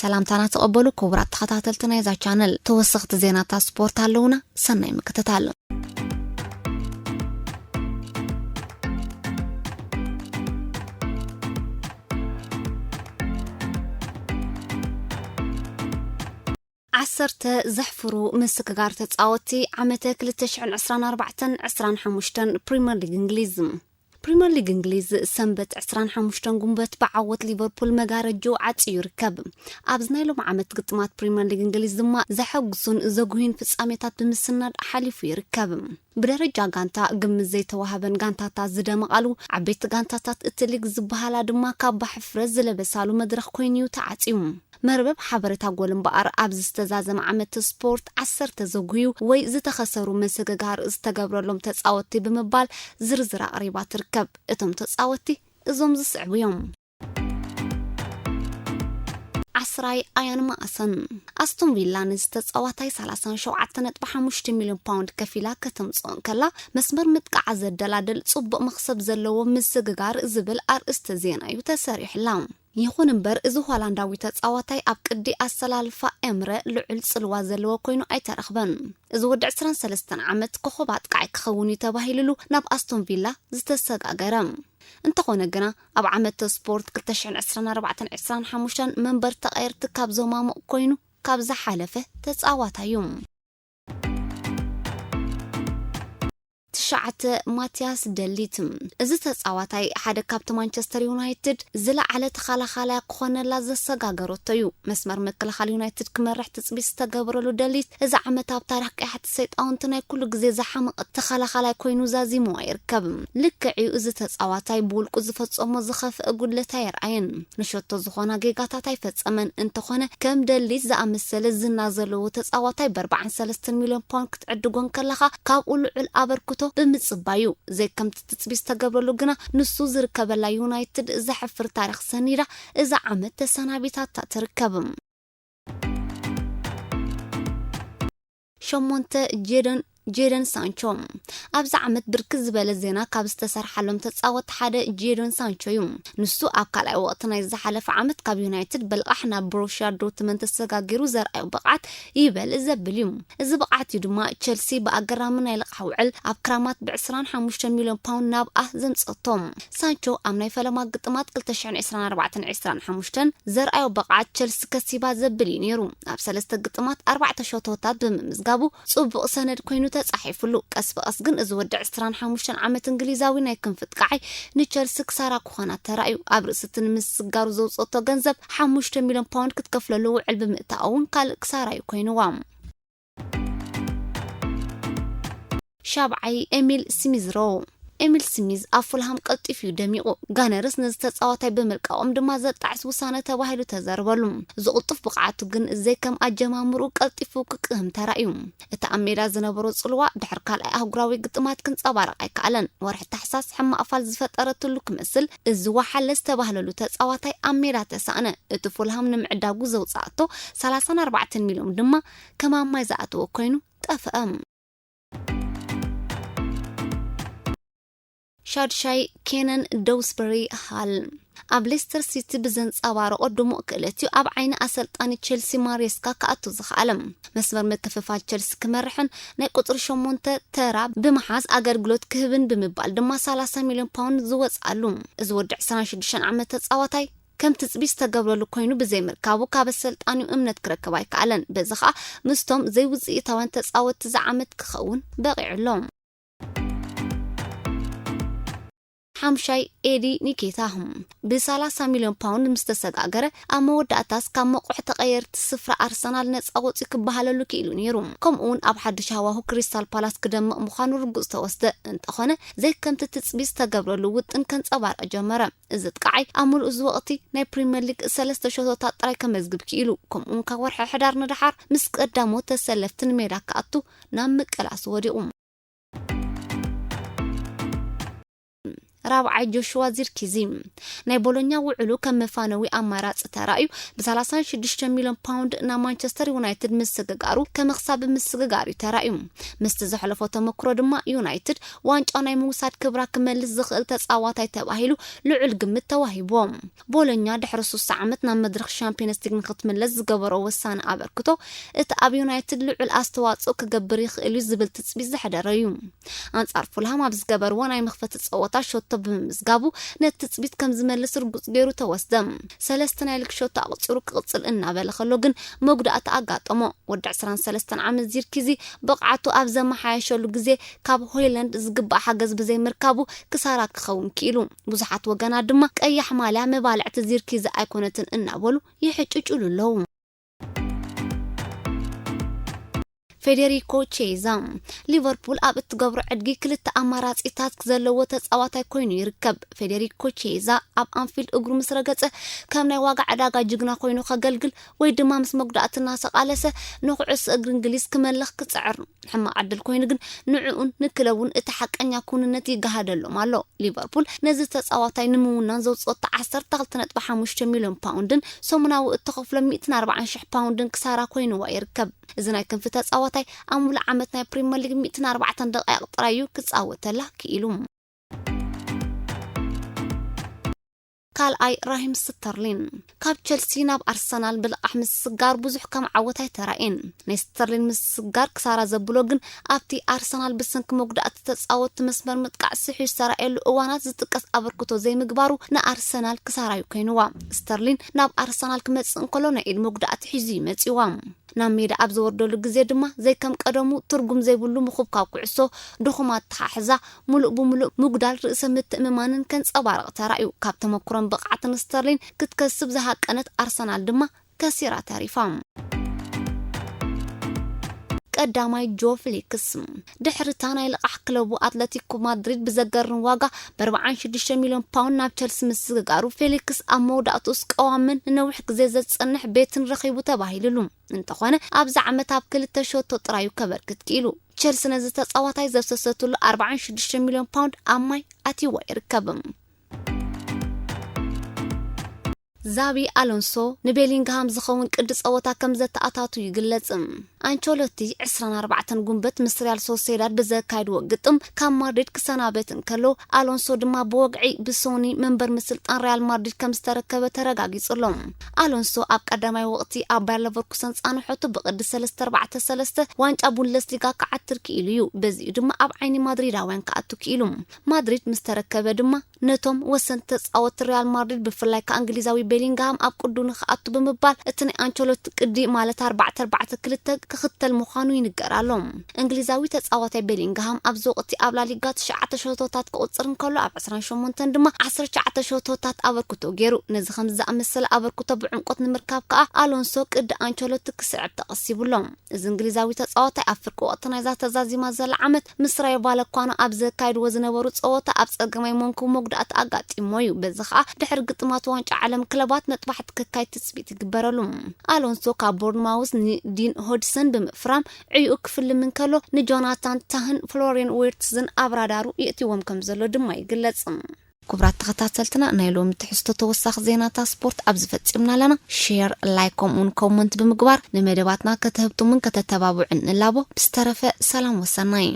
ሰላምታና ተቐበሉ ክቡራት ተኸታተልቲ ናይዛ ቻነል። ተወሰኽቲ ዜናታት ስፖርት ኣለውና። ሰናይ ምክትታል። ዓሰርተ ዘሕፍሩ ምስግጋር ተጻወትቲ ዓመተ ክልተ ሽሕን ዕስራን ኣርባዕተን ዕስራን ሓሙሽተን ፕሪምየር ሊግ እንግሊዝ። ፕሪምየር ሊግ እንግሊዝ ሰንበት ዕስራን ሓሙሽተን ጉንበት ብዓወት ሊቨርፑል መጋረጅኡ ዓጽዩ ይርከብ። ኣብዚ ናይ ሎም ዓመት ግጥማት ፕሪምየር ሊግ እንግሊዝ ድማ ዘሐጉሱን ዘጉህዩን ፍጻሜታት ብምስናድ ሓሊፉ ይርከብ። ብደረጃ ጋንታ ግምት ዘይተዋሃበን ጋንታታት ዝደመቓሉ ዓበይቲ ጋንታታት እቲ ሊግ ዝበሃላ ድማ ካባ ሕፍረት ዝለበሳሉ መድረኽ ኮይኑ እዩ ተዓጽዩ። መርበብ ሓበሬታ ጎል እምበኣር ኣብዚ ዝተዛዘመ ዓመት ስፖርት ዓሰርተ ዘጉህዩ ወይ ዝተኸሰሩ ምስግጋር ዝተገብረሎም ተጻወትቲ ብምባል ዝርዝር ኣቕሪባ ትርከብ። እቶም ተጻወትቲ እዞም ዝስዕቡ እዮም። ዓስራይ ኣያን ማእሰን። ኣስቶን ቪላ ነዚ ተጻዋታይ ሰላሳን ሸውዓተ ነጥቢ ሓሙሽተ ሚልዮን ፓውንድ ከፊላ ከተምጽኦ እንከላ፣ መስመር ምጥቃዓ ዘደላድል ጽቡቕ መኽሰብ ዘለዎ ምስግጋር ዝብል ኣርእስተ ዜና እዩ ተሰሪሑላ። ይኹን እምበር፣ እዚ ሆላንዳዊ ተጻዋታይ ኣብ ቅዲ ኣሰላልፋ ኤምረ ልዑል ጽልዋ ዘለዎ ኮይኑ ኣይተረኽበን። እዚ ወዲ ዕስራን ሰለስተን ዓመት ኮኾብ ኣጥቃዓይ ክኸውን እዩ ተባሂሉሉ ናብ ኣስቶን ቪላ ዝተሰጋገረ። እንተኾነ ግና፣ ኣብ ዓመተ ስፖርት ክልተ ሽሕን ዕስራን ኣርባዕተን ዕስራን ሓሙሽተን መንበር ተቐየርቲ ካብ ዘማሙቕ ኮይኑ ካብ ዝሓለፈ ተጻዋታይ እዩ። ትሽዓተ፣ ማቲያስ ደሊት። እዚ ተጻዋታይ ሓደ ካብቲ ማንቸስተር ዩናይትድ ዝለዓለ ተኸላኻላይ ክኾነላ ዘሰጋገረቶ እዩ። መስመር ምክልኻል ዩናይትድ ክመርሕ ትጽቢት ዝተገበረሉ ደሊት፣ እዚ ዓመት ኣብ ታሪኽ ቀያሕቲ ሰይጣውንቲ ናይ ኩሉ ግዜ ዝሓመቐ ተኸላኻላይ ኮይኑ ዛዚምዋ ይርከብ። ልክዕ እዩ፣ እዚ ተጻዋታይ ብውልቁ ዝፈጸሞ ዝኸፍአ ጉድለት ኣየርኣየን። ንሸቶ ዝኾና ጌጋታት ኣይፈጸመን። እንተኾነ፣ ከም ደሊት ዝኣመሰለ ዝና ዘለዎ ተጻዋታይ ብኣርባዓን ሰለስተን ሚልዮን ፓውንድ ክትዕድጎ እንከለኻ፣ ካብኡ ልዑል ኣበርክቶ ብምጽባዩ፣ ዘይከምቲ ትጽቢት ዝተገብረሉ ግና ንሱ ዝርከበላ ዩናይትድ ዘሕፍር ታሪኽ ሰኒዳ፣ እዚ ዓመት ተሰናቢታታ ትርከብ። ሸሞንተ፣ ጄደን ጄደን ሳንቾ። ኣብዚ ዓመት ብርክት ዝበለ ዜና ካብ ዝተሰርሓሎም ተጻወትቲ ሓደ ጄደን ሳንቾ እዩ። ንሱ ኣብ ካልኣይ ወቕቲ ናይ ዝሓለፈ ዓመት ካብ ዩናይትድ ብልቓሕ ናብ ቦሩሽያ ዶርትመንድ ተሰጋጊሩ ዘርኣዮ ብቕዓት ይበል ዘብል እዩ። እዚ ብቕዓት እዩ ድማ ቸልሲ ብኣገራሚ ናይ ልቓሕ ውዕል ኣብ ክራማት ብ ዕስራን ሓሙሽተን ሚልዮን ፓውንድ ናብ ኣህ ዘምጸቶም። ሳንቾ ኣብ ናይ ፈለማ ግጥማት ክልተ ሽሕን ዕስራን ኣርባዕተን ዕስራን ሓሙሽተን ዘርኣዮ ብቕዓት ቸልሲ ከሲባ ዘብል እዩ ነይሩ። ኣብ ሰለስተ ግጥማት ኣርባዕተ ሸቶታት ብምምዝጋቡ ጽቡቕ ሰነድ ኮይኑ ተጻሒፉሉ። ቀስ ብቐስ ግን እዚ ወዲ ዕስራን ሓሙሽተን ዓመት እንግሊዛዊ ናይ ክንፊ ጥቃዓይ ንቸልሲ ክሳራ ክኾና ተራእዩ። ኣብ ርእሲ እቲ ንምስጋሩ ዘውጸቶ ገንዘብ ሓሙሽተ ሚልዮን ፓውንድ ክትከፍለሉ ውዕል ብምእታኣ እውን ካልእ ክሳራ እዩ ኮይንዋ። ሻብዓይ፣ ኤሚል ስሚዝ ሮ። ኤሚል ስሚዝ ኣብ ፉልሃም ቀልጢፉ እዩ ደሚቑ። ጋነርስ ነዚ ተጻዋታይ ብምልቃቖም ድማ ዘጣዕስ ውሳነ ተባሂሉ ተዘርበሉ። ዝቕልጡፍ ብቕዓቱ ግን ዘይከም ኣጀማምርኡ ቀልጢፉ ክቅህም ተራእዩ። እቲ ኣብ ሜዳ ዝነበሮ ጽልዋ ድሕሪ ካልኣይ ኣህጉራዊ ግጥማት ክንጸባረቕ ኣይከኣለን። ወርሒ ታሕሳስ ሕማቕ ፋል ዝፈጠረትሉ ክመስል፣ እዚ ወሓለ ዝተባህለሉ ተጻዋታይ ኣብ ሜዳ ተሳእነ። እቲ ፉልሃም ንምዕዳጉ ዘውጻእቶ ሰላሳን ኣርባዕተን ሚልዮን ድማ ከማማይ ዝኣተወ ኮይኑ ጠፍአ። ሻድሻይ፣ ኬነን ደውስበሪ ሃል። ኣብ ሌስተር ሲቲ ብዘንጸባረቖ ድሙቕ ክእለት እዩ ኣብ ዓይኒ ኣሰልጣኒ ቸልሲ ማሬስካ ክኣቱ ዝኸኣለ። መስመር ምክፍፋል ቸልሲ ክመርሕን ናይ ቁጽሪ ሸሞንተ ተራ ብምሓዝ ኣገልግሎት ክህብን ብምባል ድማ ሰላሳ ሚልዮን ፓውንድ ዝወጽኣሉ። እዚ ወዲ ዕስራን ሽዱሽተን ዓመት ተጻዋታይ ከም ትጽቢት ዝተገብረሉ ኮይኑ ብዘይምርካቡ ካብ ኣሰልጣኒኡ እምነት ክረክብ ኣይከኣለን። በዚ ኸኣ ምስቶም ዘይውጽኢታውያን ተጻወትቲ ዝዓመት ክኸውን በቒዑ ኣሎ። ሓምሻይ፣ ኤዲ ኒኬታ። ብሰላሳ ሚልዮን ፓውንድ ምስ ተሰጋገረ፣ ኣብ መወዳእታስ ካብ መቑሕ ተቐየርቲ ስፍራ ኣርሰናል ነጻ ወጺኡ ክበሃለሉ ክኢሉ ነይሩ። ከምኡ እውን ኣብ ሓድሽ ሃዋሁ ክሪስታል ፓላስ ክደምቕ ምዃኑ ርጉጽ ተወስደ። እንተኾነ፣ ዘይከምቲ ትጽቢት ዝተገብረሉ ውጥን ከንጸባርቕ ጀመረ። እዚ ጥቃዓይ ኣብ ምሉእ እዚ ወቕቲ ናይ ፕሪምየር ሊግ ሰለስተ ሸቶታት ጥራይ ከመዝግብ ክኢሉ፣ ከምኡውን ካብ ወርሒ ሕዳር ንደሓር ምስ ቀዳሞት ተሰለፍቲ ንሜዳ ክኣቱ ናብ ምቅላስ ወዲቑ። ራብዓይ ጆሽዋ ዚርኪዚ። ናይ ቦሎኛ ውዕሉ ከም መፋነዊ ኣማራጺ ተራእዩ፣ ብ36 ሚልዮን ፓውንድ ናብ ማንቸስተር ዩናይትድ ምስግጋሩ ከም ክሳብ ምስግጋር እዩ ተራእዩ። ምስቲ ዘሕለፎ ተመክሮ ድማ ዩናይትድ ዋንጫ ናይ ምውሳድ ክብራ ክመልስ ዝኽእል ተጻዋታይ ተባሂሉ ልዑል ግምት ተዋሂብዎ። ቦሎኛ ድሕሪ ሱሳ ዓመት ናብ መድረኽ ሻምፒዮንስ ሊግ ንክትምለስ ዝገበሮ ወሳኒ ኣበርክቶ፣ እቲ ኣብ ዩናይትድ ልዑል ኣስተዋጽኦ ክገብር ይኽእል እዩ ዝብል ትጽቢት ዘሕደረ እዩ። ኣንጻር ፉልሃም ኣብ ዝገበርዎ ናይ መኽፈቲ ጸወታ ሸቶ ብምምዝጋቡ፣ ነቲ ትጽቢት ከም ዝመልስ ርጉጽ ገይሩ ተወስደ። ሰለስተ ናይ ሊግ ሸቶ ኣቕጺሩ ክቕጽል እናበለ ከሎ ግን መጉዳእቲ ኣጋጠሞ። ወዲ 23 ዓመት ዚርኪዚ ብቕዓቱ ኣብ ዘመሓየሸሉ ግዜ ካብ ሆይላንድ ዝግባእ ሓገዝ ብዘይምርካቡ ክሳራ ክኸውን ክኢሉ። ብዙሓት ወገናት ድማ ቀያሕ ማልያ መባልዕቲ ዚርኪዚ ኣይኮነትን እናበሉ ይሕጭጭሉ ኣለዉ። ፌዴሪኮ ቼዛ። ሊቨርፑል ኣብ እትገብሮ ዕድጊ ክልተ ኣማራጺታት ዘለዎ ተጻዋታይ ኮይኑ ይርከብ። ፌዴሪኮ ቼዛ ኣብ ኣንፊልድ እግሩ ምስ ረገጸ ከም ናይ ዋጋ ዕዳጋ ጅግና ኮይኑ ከገልግል ወይ ድማ ምስ መጉዳእቲ እናተቓለሰ ንኩዕሶ እግሪ እንግሊዝ ክመልኽ ክጽዕር ሕማቕ ዕድል ኮይኑ ግን ንዕኡን ንክለቡን እቲ ሓቀኛ ክውንነት ይገሃደሎም ኣሎ። ሊቨርፑል ነዚ ተጻዋታይ ንምውናን ዘውጽኦ ዓሰርተ ክልተ ነጥቢ ሓሙሽተ ሚልዮን ፓውንድን ሰሙናዊ እተኸፍሎ ሚእትን ኣርባዓን ሽሕ ፓውንድን ክሳራ ኮይንዋ ይርከብ። እዚ ናይ ክንፊ ተጻዋታይ ኣብ ሙሉእ ዓመት ናይ ፕሪምየር ሊግ ሚእትን ኣርባዕተን ደቃይቕ ጥራይ እዩ ክጻወተላ ክኢሉ። ካልኣይ ራሂም ስተርሊን። ካብ ቸልሲ ናብ ኣርሰናል ብልቓሕ ምስስጋር ብዙሕ ከም ዓወት ኣይተራእየን። ናይ ስተርሊን ምስስጋር ክሳራ ዘብሎ ግን ኣብቲ ኣርሰናል ብሰንኪ መጉዳእቲ ተጻወትቲ መስመር ምጥቃዕ ስሒሑ ዝተራእየሉ እዋናት ዝጥቀስ ኣበርክቶ ዘይምግባሩ ንኣርሰናል ክሳራ እዩ ኮይንዋ። ስተርሊን ናብ ኣርሰናል ክመጽእ እንከሎ ናይ ኢድ መጉዳእቲ ሒዙ ይመጽዋ። ናብ ሜዳ ኣብ ዘወርደሉ ግዜ ድማ ዘይከም ቀደሙ ትርጉም ዘይብሉ ምኹብካብ ኩዕሶ፣ ድኹም ኣተሓሕዛ፣ ሙሉእ ብሙሉእ ምጉዳል ርእሰ ምትእምማንን ከንጸባርቕ ተራእዩ። ካብ ተመክሮን ብቕዓትን ስተርሊን ክትከስብ ዝሃቀነት ኣርሰናል ድማ ከሲራ ተሪፋ። ቀዳማይ ጆ ፌሊክስ። ድሕሪ እታ ናይ ልቓሕ ክለቡ ኣትለቲኮ ማድሪድ ብዘገርም ዋጋ ብ46 ሚልዮን ፓውንድ ናብ ቸልሲ ምስግጋሩ፣ ፌሊክስ ኣብ መወዳእትኡስ ቀዋምን ንነዊሕ ግዜ ዘጸንሕ ቤትን ረኺቡ ተባሂሉሉ። እንተኾነ ኣብዚ ዓመት ኣብ ክልተ ሸቶ ጥራዩ ከበርክት ክኢሉ። ቸልሲ ነዚ ተጻዋታይ ዘፍሰሰትሉ 46 ሚልዮን ፓውንድ ኣብ ማይ ኣትይዎ ይርከብ። ዛቢ ኣሎንሶ ንቤሊንግሃም ዝኸውን ቅዲ ጸወታ ከም ዘተኣታቱ ይግለጽ። ኣንቸሎቲ 24 ጉንበት ምስ ሪያል ሶሴዳድ ብዘካየድዎ ግጥም ካብ ማድሪድ ክሰናበት እንከሎ፣ ኣሎንሶ ድማ ብወግዒ ብሶኒ መንበር ምስልጣን ሪያል ማድሪድ ከም ዝተረከበ ተረጋጊጹ ኣሎ። ኣሎንሶ ኣብ ቀዳማይ ወቕቲ ኣብ ባየር ለቨርኩሰን ጻንሖቱ ብቅዲ 3-4-3 ዋንጫ ቡንደስሊጋ ክዓትር ክኢሉ እዩ። በዚኡ ድማ ኣብ ዓይኒ ማድሪዳውያን ክኣቱ ክኢሉ። ማድሪድ ምስ ተረከበ ድማ ነቶም ወሰንቲ ተጻወትቲ ሪያል ማድሪድ፣ ብፍላይ ከኣ እንግሊዛዊ ቤሊንግሃም ኣብ ቅዱ ንክኣቱ ብምባል እቲ ናይ ኣንቸሎቲ ቅዲ ማለት ኣርባዕተ ኣርባዕተ ክልተ ክኽተል ምዃኑ ይንገር ኣሎ። እንግሊዛዊ ተጻዋታይ ቤሊንግሃም ኣብዚ ወቕቲ ኣብ ላሊጋ ትሽዓተ ሸቶታት ክቑጽር እንከሎ፣ ኣብ ዕስራን ሸሞንተን ድማ ዓሰርተ ትሽዓተ ሸቶታት ኣበርክቶ ገይሩ። ነዚ ከምዚ ዝኣመሰለ ኣበርክቶ ብዕምቆት ንምርካብ ከኣ ኣሎንሶ ቅዲ ኣንቸሎቲ ክስዕብ ተቐሲቡ ኣሎ። እዚ እንግሊዛዊ ተጻዋታይ ኣብ ፍርቂ ወቕቲ ናይዛ ተዛዚማ ዘላ ዓመት ምስ ራዮ ቫለኳኖ ኣብ ዘካይድዎ ዝነበሩ ጸወታ ኣብ ጸገማይ መንኩ መጉዳእቲ ኣጋጢሞ እዩ። በዚ ከኣ ድሕሪ ግጥማት ዋንጫ ዓለም ክለባት መጥባሕቲ ክካይድ ትጽቢት ይግበረሉ። ኣሎንሶ ካብ ቦርንማውዝ ንዲን ሆድሰን ብምፍራም ዕዩኡ ክፍልም እንከሎ፣ ንጆናታን ታህን ፍሎሬን ዊርትዝን ኣብ ራዳሩ የእትዎም ከም ዘሎ ድማ ይግለጽ። ክቡራት ተኸታተልትና፣ ናይ ሎሚ ትሕዝቶ ተወሳኺ ዜናታት ስፖርት ኣብዚ ፈጺምና ኣለና። ሼር፣ ላይክ ከምኡውን ኮመንት ብምግባር ንመደባትና ከተህብቱምን ከተተባብዑን ንላቦ። ብዝተረፈ ሰላም ወሰናይ።